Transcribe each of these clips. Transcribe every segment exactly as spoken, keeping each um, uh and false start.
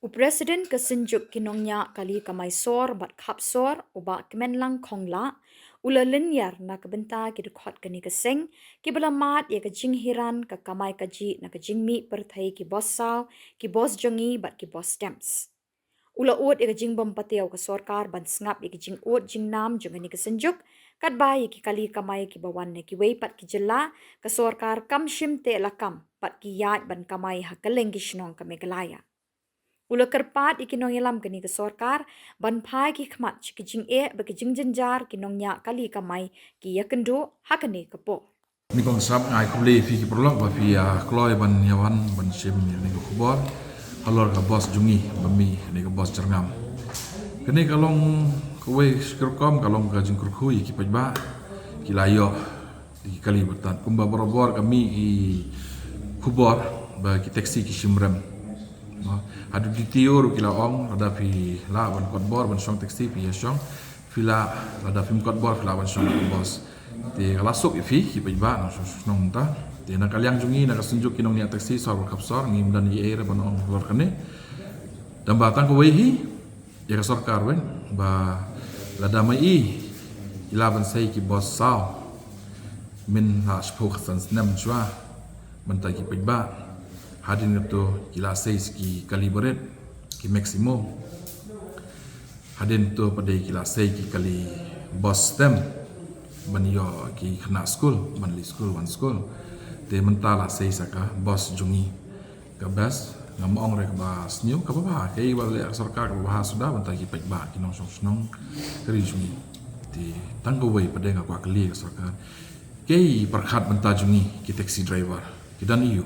U President ka Synjuk ki Nongñiah Kali Kamai Sor bad Khap Sor, u Bah Kmenlang Khonglah, u la lynñiar na ka bynta ki dkhot kane ka seng kiba la mad ïa ka jinghiar ka kamai kajih na ka jingmih pyrthei ki bos saw, ki bos jong ngi bad ki bos stamps. U la ud ïa ka jingbym patiaw ka sorkar ban sngap ïa ka jingud jingnam jong kane ka Synjuk, katba ïa ki kali kamai kiba wan na kiwei pat ki jylla, ka sorkar kam shim teh lakam bad ki ïaid ban kamai ha kylleng ki shnong ka Meghalaya. U la kyrpad ïa ki nongïalam kane ka sorkar ban phai ki khmat sha ki jingeh bad ki jingjynjar ki nongñiah kali kamai ki ïakynduh ha kane ka por. Nyngkong sngap nga ai khublei ïa phi ki paralok ba phi ïa kloi ban ïa wan ban shim ïa kane ka khubor halor ka bos jong ngi ba mih, kane ka bos jyrngam. Kane ka long kawei ka rukom, ka long ka jingkyrkhu ïa ki paidbah, ki la ïoh ïa ki kali ba tad. Kumba barabor ka mih ki khubor ba ki taxi ki shim rem. Haduh D T O ruh ki la ong, lada phi lah ban kot bor ban shong taxi phi ïa shong, phi lah, lada phim kot bor phi lah ban shong bos. Te ka la suk ïa phi ki paidbah nongshong shnong mynta. Te na ka liang jong ngi na ka Synjuk ki Nongñiah Taxi Sor bad Khap Sor, ngim don ei ei ruh ban ong halor kane. Tangba tang kawei hi ïa ka sorkar wei, ba lada ma i i lah ban sei ki bos saw mynta shiphew khatsan snem shuwa, mynta ki paidbah, hadien kato ki lah sei ki kali barit, ki Maximo. Hadien to pat de ki lah sei ki kali bos stem ban ïoh ki khynnah skul ban leit skul wan skul. Te mynta lah sei sa ka bos jong ngi. Ka best, ngam ong re kaba sniew, kaba bha, kaei ba leh ka sorkar kaba bha suda ban ïa ki paidbah ki nongshong shnong ka ri jong ngi. Te tang kawei pat de nga kwah kylli ka sorkar, kaei pyrkhat mynta jong ngi ki taxi driver, ki don aïu?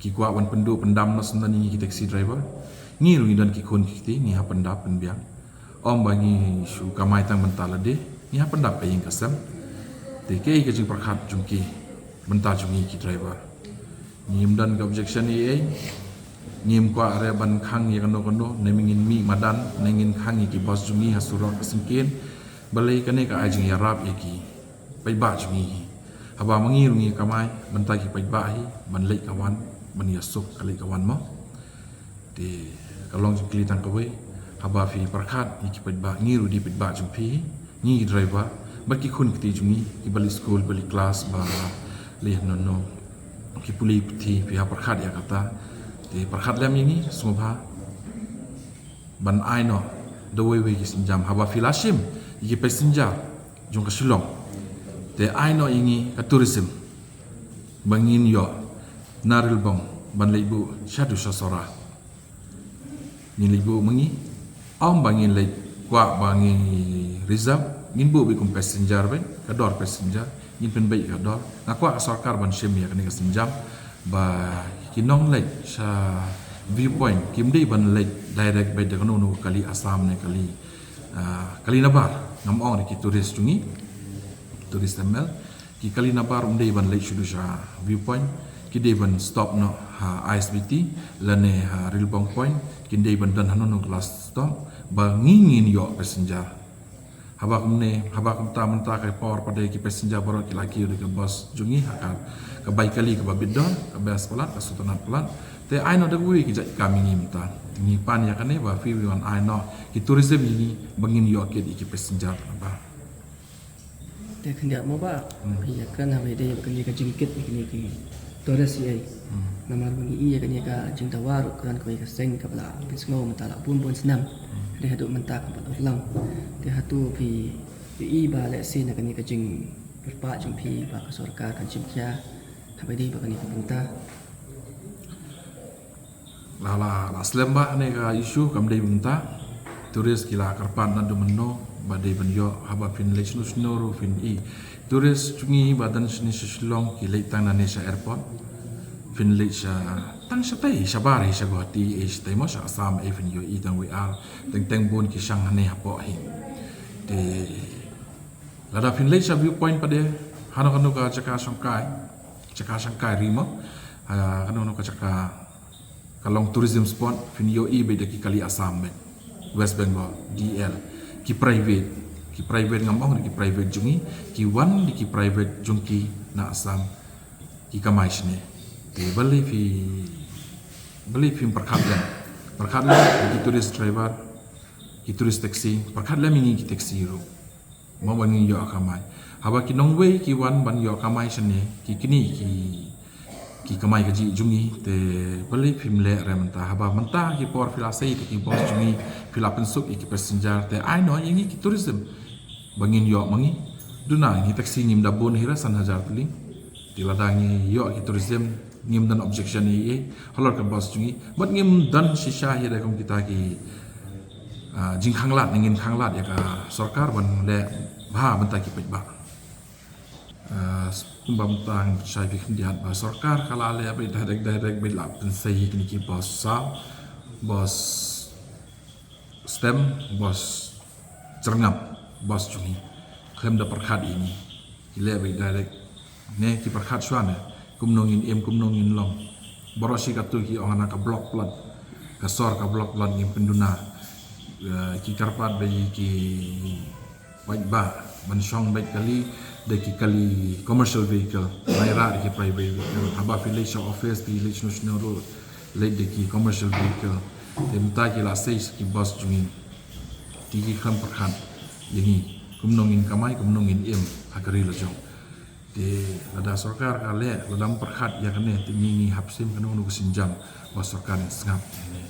Ki kwah ban pynduh pyndam noh shuh na ngi ki taxi driver? Ngi ruh ngi don ki khun ki kti, ngi hap pyndap pynbiang. Ym ba ngi shu kamai tang mynta lade, ngi hap pyndap ka ïing ka sem. Te kaei ka jingpyrkhat jong ki mynta jong ngi ki driver? Ngim don ka objection ei ei. Ngim kwah re ban khang ïa kano kano, ne ngin mih madan, ne ngin khang ïa ki bos jong ngi ha surok ha syngkien. Balei? Kane ka ai jingïarap ïa ki paidbah jong ngi hi. Haba ma ngi ruh ngi kamai, mynta ki paidbah hi ban leit ka wan, ban ïasuk ka leit ka wan mo. Te ka long jingkylli tang kawei, haba phi pyrkhat ïa ki paidbah, ngi ruh dei paidbah jong phi hi, ngi ki driver bad ki khun ki kti jong ngi kiba leit skul, ba leit klas, ba leit hano hano, ki pule puthi, phi hap pyrkhat ïa kata. Te pyrkhat lem ïa ngi sngewbha ban ai noh da wei wei ki sienjam. Haba phi la shim ïa ki passenger jong ka Shillong, te ai noh ïa ngi ka tourism ba ngin ïoh na Rilbong ban leit buh shaduh sha Sora. Ngin leit buh ma ngi, ym ba ngin leit kwah ba ngi reserve, ngin buh beit kum passenger beit, ka dor passenger, ngin pynbeit ka dor. Nga kwah ka sorkar ban shim ïa kane ka sienjam ba ki nongleit sha viewpoint kim dei ban leit direct beit da kano kano kali Assam ne kali, ah, kali nabar. Ngam ong re ki tourist jong ngi, tourist M L, ki kali nabar ym dei ban leit shuh sha viewpoint, ki dei ban stop noh ha I S B T lane ha Rilbong Point, kin dei ban don hano hano ka last stop ba ngi ngin ïoh passenger. Haba kumne, haba kumta mynta ka por pat de ki passenger baroh ki la kiew da ka bos jong ngi ha ka, ka bai kali kaba bit dor, ka best palat, ka sutnat palat. Te ai noh da kawei ki jait kam ïa ngi mynta. Ngi pan ïa kane ba phi wan ai noh ki tourism ïa ngi ba ngin ïoh kit ïa ki passenger nabar. Te khyndiat mo ba, hmm, phi ïa kren ha ba ïadei bad kane ka jingkit ïa kine ki tourist ïa ei. Hmm. Namar ba ngi i ïa kane ka jingdawa ruh ka don kawei ka seng kaba la pynsngew mynta la bun bun snem. Hmm. Hynrei haduh mynta kam pat urlong. Te hato phi ïohi ba lehse na kane ka jingkyrpad jong phi ba ka sorkar kan shim khia ha ba ïadei bad kane ka bynta? La, la, la slem ba kane ka issue kam dei bynta. Tourist ki la kyrpad naduh mynno ba dei ban ïoh, haba phin leit shano shano ruh phin i. Tourist jong ngi ba don shane sha Shillong ki leit tang nangne sha airport. Phin leit sha, tang shatei, shabar hi sha Guwahati, eh, shatei mo sha Assam, eh, phin ïohi tang wei ar. Teng teng bun ki shang hangne hapoh hi. Te lada phin leit sha viewpoint pat de, hano hano ka jaka shongkai, jaka shongkai ri mo, ah, hano hano ka jaka ka long tourism spot, phin ïohi beit da ki kali Assam beit, West Bengal, D L, ki private, ki private ngam ong da ki private jong ngi, ki wan da ki private jong ki na Assam, ki kamai shane. Te balei phi, balei phim pyrkhat lem, pyrkhat Pyrkhat lem ki tourist driver, ki tourist taxi, pyrkhat lem ïa ngi ki taxi ruh. Mo ban ngin ïoh kamai. Haba ki nongwei ki wan ban ïoh kamai shane, ki kine ki, ki kamai kajih jong ngi, te balei phim leh re mynta. Haba mynta ki por phi la sei te ki bos jong ngi, phi la pynsuk ïa ki passenger, te ai noh ïa ngi ki tourism ba ngin ïoh ma ngi. Duna ngi taxi ngim da bun hi re san hajar tylli. Te lada ngi ïoh ki tourism, ngim don objection ei ei halor ka bos jong ngi. Bad ngim don shisha hi re kum kita ki, ah, jingkhanglad, ngin khanglad ïa ka sorkar ban leh bha bynta ki paidbah. Ah, kumba mynta ngin shai phi khyndiat ba sorkar ka la leh beit direct direct beit, la pynsei ïa kine ki bos saw, bos Stem, bos Jyrngam, bos jong ngi. Khlem da pyrkhat ïa ngi. Ki leh beit direct. Ne ki pyrkhat shuwa ne kumno ngin im, kumno ngin long. Baroh shi katto ki ong na ka block plot. Ka sor ka block plot ngin pynduna. Eh, ki kyrpad ba ïa ki paidbah ban shong beit kali da ki kali commercial vehicle. Bai rah da ki private vehicle. Haba phi leit sha office, phi leit shano shano ruh, leit da ki commercial vehicle. Te mynta ki la sei ki bos jong ngi. Te ki khlem pyrkhat ïa ngi kumno ngin kamai, kumno ngin im ha ka ri la jong. Te lada sorkar ka leh, lada ym pyrkhat ïa kane, te ngi, ngi hap shim kano kano ka sienjam ba sorkar in sngap ïa kane.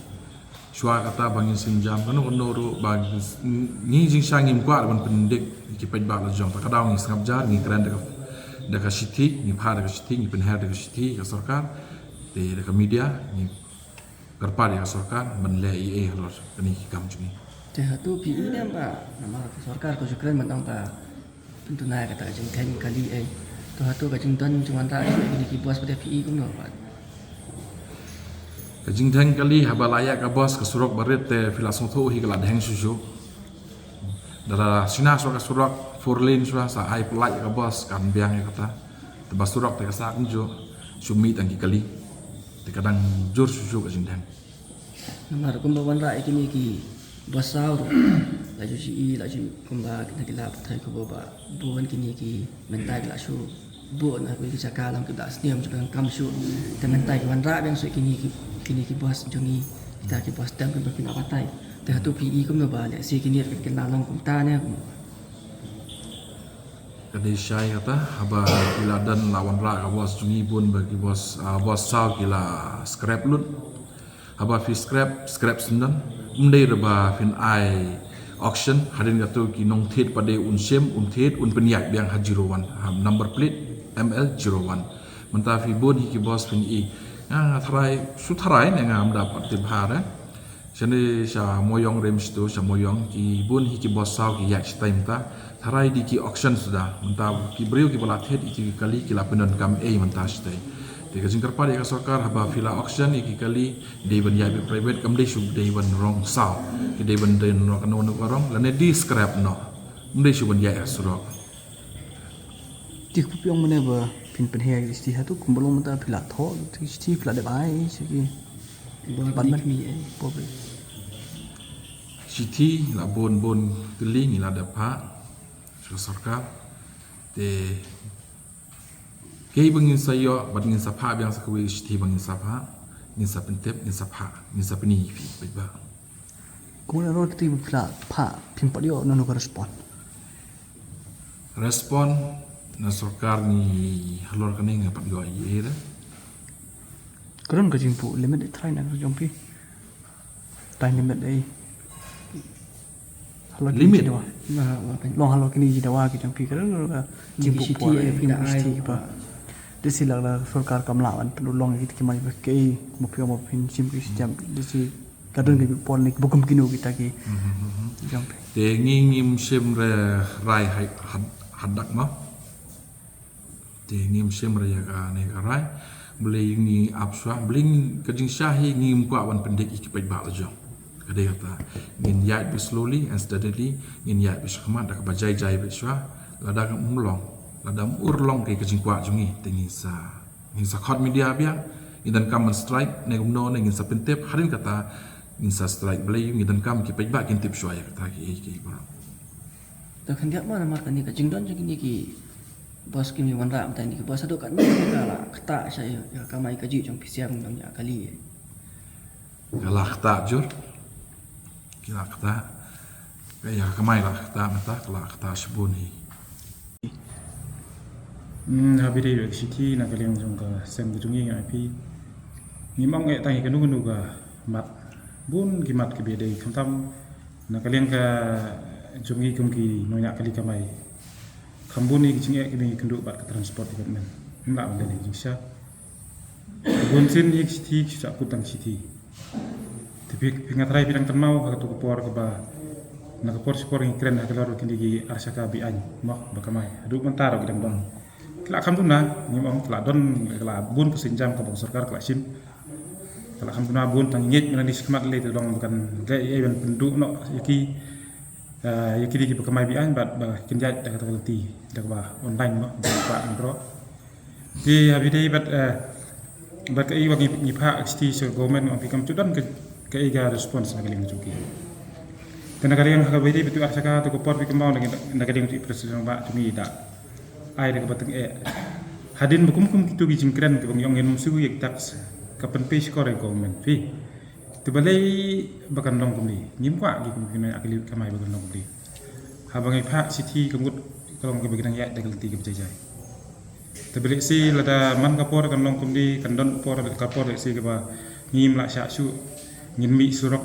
Shuwa kata ba ngin sienjam kano kano ruh ba ngi, ngi jingshisha ngim kwah ban pyndik ïa ki paidbah la jong. Te ka daw ngi sngap jar, ngi kren da ka, da ka shithi, ngi phah da ka shithi, ngi pynher da ka shithi ïa ka sorkar, te da ka media ngi kyrpad ïa ka sorkar ban leh ei ei halor kine ki kam jong ngi. Te hato phi i ne em ba namar ka sorkar ka ju kren ban ong ba pynduna ïa kata ka jingtheng kali ei. To hato ka jingdon jingwanrah shuh ïa kine ki bos pat, phi i kumno pat? Ka jingtheng kali, haba la ïaid ka bos ka surok barit te phi la sngewthuh hi ka la dheng shuh shuh. Da la shna shuwa ka surok four lane shuwa, sa ai pyllait ïa ka bos, kan biang ïa kata. Te ba surok te ka sah kumjuh, shu mih tang ki kali. Te ka dang jur shuh shuh ka jingdheng. Namar kumba wanrah ïa kine ki bos saw ruh, la ju shu i, la ju kumba kine ki la pathai khubor ba bun kine ki mynta ki la shu buh na kawei ka jaka, long ki la sniew, shu donkam shuh. Te mynta ki wanrah biang shuh kine ki, kine ki bos jong ngi, kita ki bos stem kumba phi la batai. Te hato phi i kumno ba lehse kine ki la long kumta ne kumno? Ka dei shai kata, haba ki la don, la wanrah ka bos jong ngi bun ba ki bos, ah, bos saw ki la scrap lut. Haba phi scrap, scrap syndon. Ym dei re ba phin ai auction, hadien kato ki nongthied pat de un shim, un thied, un pynïaid biang ha zero one, ha number plate M L zero one. Mynta phi bun hi ki bos phin i. Nga, nga tharai, shu tharai ne, ngam da pat tip bha re. Shane sha Moyong Rim Stu, sha Moyong, ki bun hi ki bos saw ki ïaid shatai mynta. Tharai dei ki auction suda. Mynta ki briew kiba la thied ïa ki kali ki la pyndonkam ei mynta shatai. Te ka jingkyrpad ïa ka sorkar, haba phi la auction ïa ki kali, dei ban ïaid beit private, kam dei shu dei ban rong saw. Ki dei ban dei noh kano kano ka rong, lane dei scrap noh. Ym dei shu ban ïaid ha surok. Te khublei ong mane ba phin pynher ïa ki shithi hato, kumba long mynta phi la thoh ïa ki shithi, phi la dep ai sha ki department. Shithi la bun bun tylli ngi la dep phah sha sorkar. Te kaei ba ngin sa ïoh, bad ngin sa phah biang sa kawei ka shithi ba ngin sa phah, ngin sa pyntip, ngin sa phah, ngin sa pyni ïa phi paidbah. Kumno ruh kti ba phi la phah, phim pat ïoh nano ka respond? Respond na sorkar ngi halor kane ngim pat ïoh ei ei re. Ka don ka jingbuh limit ei, tharai na ka jong phi? Time limit ei. Halor kine ki dawa. Long halor kine ki dawa ki jong phi, ka don ka jingbuh por ei, phi la ai shithi ba. Te shi la sorkar kam lah ban pynlong ïa kita ki mai ba kaei, mo phi mo phin shim ki shithi, te shi Ka don ki por ne ba kum kino kita ki jong phi. Te ngi ngim shim re rai hai had, hadak ma. Te ngim shim re ïa kane ka rai. Balei ngi ap shuwa, balei ngi ka jingshah hi ngim kwah ban pyndik ïa ki paidbah la jong. Ka dei kata ngin ïaid beit slowly and steadily, ngin ïaid beit shakhmat da kaba jai jai beit shuwa. Lada kam long, lada ym urlong ka jingkwah jong ngi, te ngin sa Ngin sa khot media biang, ngi donkam ban strike, ne kumno ne ngin sa pyntip, hadien kata ngin sa strike, balei ngi donkam ki paidbah kin tip shuwa ïa kata kiei kiei baroh. To khyndiat mo namar kane ka jingdon jong kine ki bos, kine ki wanrah mynta kine ki bos, haduh katno ka la ktah sha ïa ka kamai kajih jong phi sha ban don ïa kali. Ka la ktah jur. Ki la ktah. Ka ïa ka kamai la ktah mynta, ka la ktah shibun hi. Hmm, ha ba ïadei bad ka shithi na ka liang jong ka seng ka jong ngi nga ai phi. Ngim ong eh tang ïa kano kano ka mat. Bun ki mat kiba ïadei khamtam na ka liang ka jong ngi kum ki nongñiah kali kamai. Kham bun ïa ki jingeh kiba ngi kynduh bad ka transport department. Ngim lah ban leh ïa ki jingshisha. Bun sien ïa ki shithi ki shu sah kut tang shithi. Te phi, phi nga tharai phi dang kynmaw ha kato ka por kaba na ka por shi por ngi kren ha ka lor kine ki ar shaka be-aiñ mo ba kamai. Haduh mynta ruh ki dang don. Ki la kham duna, ngim ong ki la don, ki la bun ka sienjam kaba ka sorkar ka la shim. Ki la kham duna bun tang ngeit mynta ni shi khmat lei te long ba kan leh ei ei ban pynduh noh ïa ki, eh, ïa kine kiba kamai be-aiñ bad ba kin ïaid da kata ka lynti da kaba online mo ba ka ym baroh. Te ha ba ïadei bad, eh, bad kaei ba ngi, ngi phah ka shithi sha ka government, ong phi kam ju don ka, kaei ka response na ka liang jong ki. Te na ka liang ha kaba ïadei bad tu ar shaka tu ka por phi kynmaw na ka, na ka liang tu i president ba tu ngi da ai da kaba tyngeh. Hadien ba kum kum kitu ki jingkren kiba ngi ong ngin ym siew ïa ki tax ka pynpei shkor ïa ka government phi. Te balei ba kan long kumne? Ngim kwah ki kum ki nongñiah kali kamai ba kan long kumne. Haba ngi phah shithi ka mut ka long kaba ki dang ïaid da ka lynti kaba jai jai. Te balei shi lada man ka por kan long kumne, kan don por, ka por lei shi kaba ngim lah shah shuh ngin mih surok.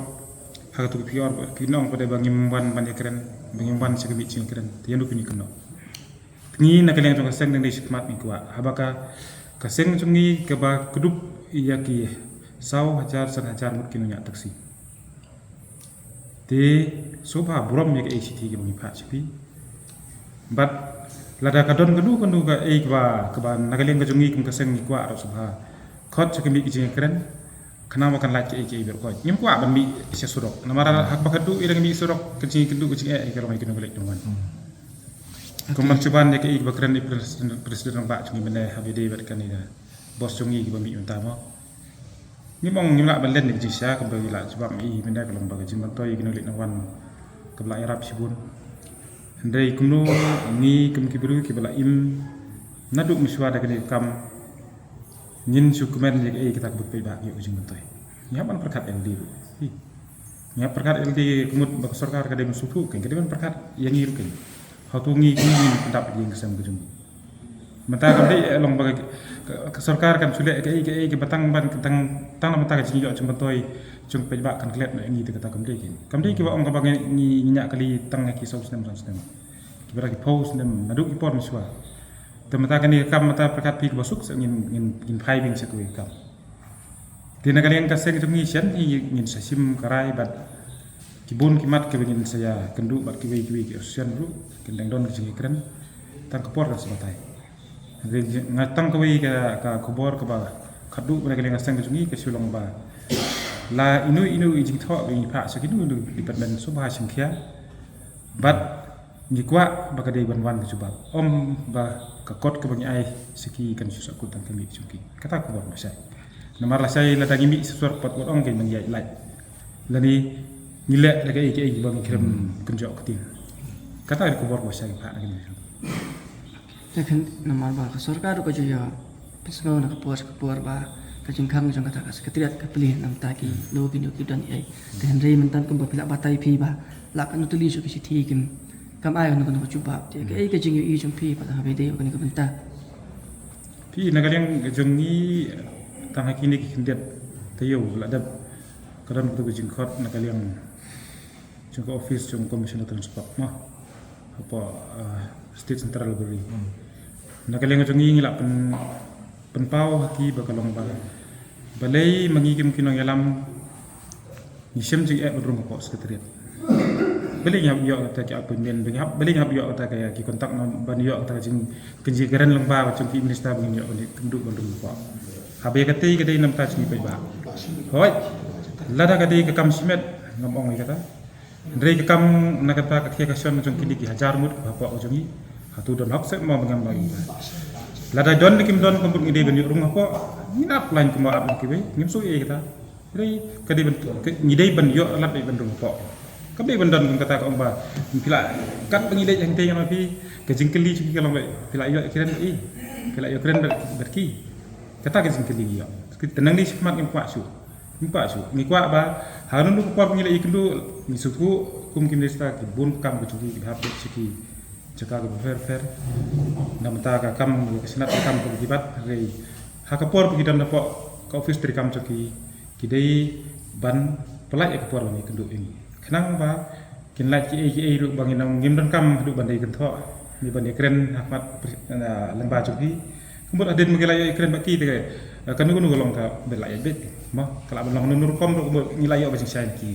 Ha katu ka phi or phi ong pat ba ngim wan ban ïakren, ba ngim wan sha ka mih jingkren. Te ïano phin ïakynnoh? Ngi na ka liang jong ka seng dang dei shi khmat ngi kwah haba ka, ka seng jong ngi kaba kdup ïa ki saw hajar san hajar ngut ki nongñiah taxi. Te sngewbha burom ïa kaei shithi kaba ngi phah sha phi. Bad lada ka don kano kano kaei kaba, kaba na ka liang ka jong ngi kum ka seng ngi kwah ruh sngewbha khot sha ka mih ka jingkren. Khnang ba kan lait kaei kaei ba ruh. Ngim kwah ban mih sha surok. Namar ha kaba ka duh ïa ka mih surok ka jingkynduh ka jingeh ïa ka long ïa kano ka leit nongwan. Kum ban shu ban ïa kaei ba kren i president, president ba jong ngi mynne ha ba ïadei bad kane ka bos jong ngi kiba mih mynta mo. Ngim ong ngim lah ban len ïa ka jingshisha kaba ïa la jubab i mynne ka long ba ka jingmyntoi ïa kano ka leit nongwan kaba la ïarap shibun. Hynrei kumno ngi kum ki briew kiba la im naduh mynshuwa da kane ka kam. Ngin shu kmen ïa kaei kata kaba phi ba ïoh ka jingmyntoi. Ngi hap ban pyrkhat ïa lade ruh. Hi. Ngi hap pyrkhat ïa lade ka mut ba ka sorkar ka dei ban sngewthuh kein, ka dei ban pyrkhat ïa ngi ruh kein. Hato ngi, ngi ngin pyndap ïa ka sem ka jong ngi. Mynta kam dei eh long ba ka, ka, ka sorkar kan shu leh kaei kaei kaba tang ban tang, tang na mynta ka jingïoh jingmyntoi jong paidbah kan klet noh ïa ngi te kata kam dei kein. Kam dei kiba ong kaba ngi, ngi, ngi ñiah kali tang ki saw snem san snem. Kiba da ki phew snem naduh ki por mynshuwa. Te mynta kane ka kam mynta pyrkhat phi kaba suk sa ngin, ngin, ngin phai biang sha kawei ka kam. Te na ka liang ka seng jong ngi shen hi ngin sa shim ka rai bad ki bun ki mat kiba ngin sa ïa kynduh bad kiwei kiwei ki association ruh kin dang don ki jingkren tang ka por kan sa batai. Hynrei nga tang kawei ka, ka khubor kaba khatduh na ka liang ka seng jong ngi ka shu long ba la ino ino i jingthoh ba ngi phah sha kino kino department sngewbha shim khia. Bad ngi kwah ba ka dei ban wan ka jubab. Ym ba ka kot kaba ngi ai sha ki kan shu sahkut tang ka mih jong ki. Kata ka khubor ba shai. Namar lashai lada ngi mih sha surok pat wat ong kein ba ngi ïaid lait. Lane ngi leh da kaei kaei ba ngi khlem kynjoh ktien. Kata ka khubor ba shai phah na ka mih jong ki. Te khan namar ba ka sorkar ruh ka ju ïa pynsngew na ka por sha ka por ba ka jingkhang jong kata ka secretariat ka plie na bynta kino kino ki don ei. Te hynrei mynta kumba phi la batai phi ba la katno tylli shuh ki shithi kim kam ai kano kano ka jubab. Te kaei ka jingïohi jong phi pat ha ba ïadei bad kane ka bynta? Phi na ka liang jong ngi tang ha kine ki khyndiat taïew la dep ka don katu ka jingkhot na ka liang jong ka office jong Commissioner Transport mo. Hapoh, ah, State Central Library. Na ka liang jong ngi ngi la pyn, pynpaw ha ki ba ka long ba balei ma ngi kim ki nongïalam ngi shem jingeh ban rung hapoh secretariat. Balei ngi hap ïoh kata ki appointment, balei ngi hap, balei ngi hap ïoh kata ki contact number ban ïoh kata ka jing, ka jingkren lyngba ba jong ki minister ba ngin ïoh ban kynduh ban rung hapoh. Haba ïa katei ka dei na bynta jong ngi paidbah. Hooid. Lada ka dei ka kam shimet ngam ong ïa kata. Hynrei ka kam na kata ka khia ka shon jong kine ki hajar ngut hapoh ka jong ngi. Hato don hok seh mo ba ngam ong ïa kata. Lada don ne kim don ka mut ngi dei ban ïoh rung hapoh. Ngin ap lain kumba ap ïa kiwei, ngim shu ïa kata. Hynrei ka dei ban, ka, ngi dei ban ïoh lad ban rung hapoh. Kam dei ban don kum kata ka ong ba phi la, katba ngi leit hangtei ngan ong phi ka jingkylli sha ki ka long ba phi la ïoh kren i, phi la ïoh kren bad, bad ki. Kata ka jingkylli ngi ïoh. Te nang dei shi khmat ngim kwah shuh. Ngim pat shuh. Ngi kwah ba ha kano kano ka por ba ngi la ïakynduh, ngi sngewthuh kum ki minister ki bun ka kam ka jong ki, ki hap sha ki jaka kiba pher pher. Namar ka kam, ka shnat ka kam kaba ki bat, hynrei ha ka por ba ki don hapoh ka office treikam jong ki, ki dei ban pyllait ïa ka por ba ngi kynduh ïa ngi, khnang ba kin lait kiei kiei ruh ba ngin ym, ngim donkam haduh ban dei kynthoh, ne ban dei kren ha khmat, ah, lyngba jong phi. Ka mut hadien ba ngi la ïoh kren bad ki te, ah, kano kano ka long ka ba la ïa bit. Mo, ka la ban long kano kano rukom ruh, ka mut ngi la ïoh ba jingshai ki.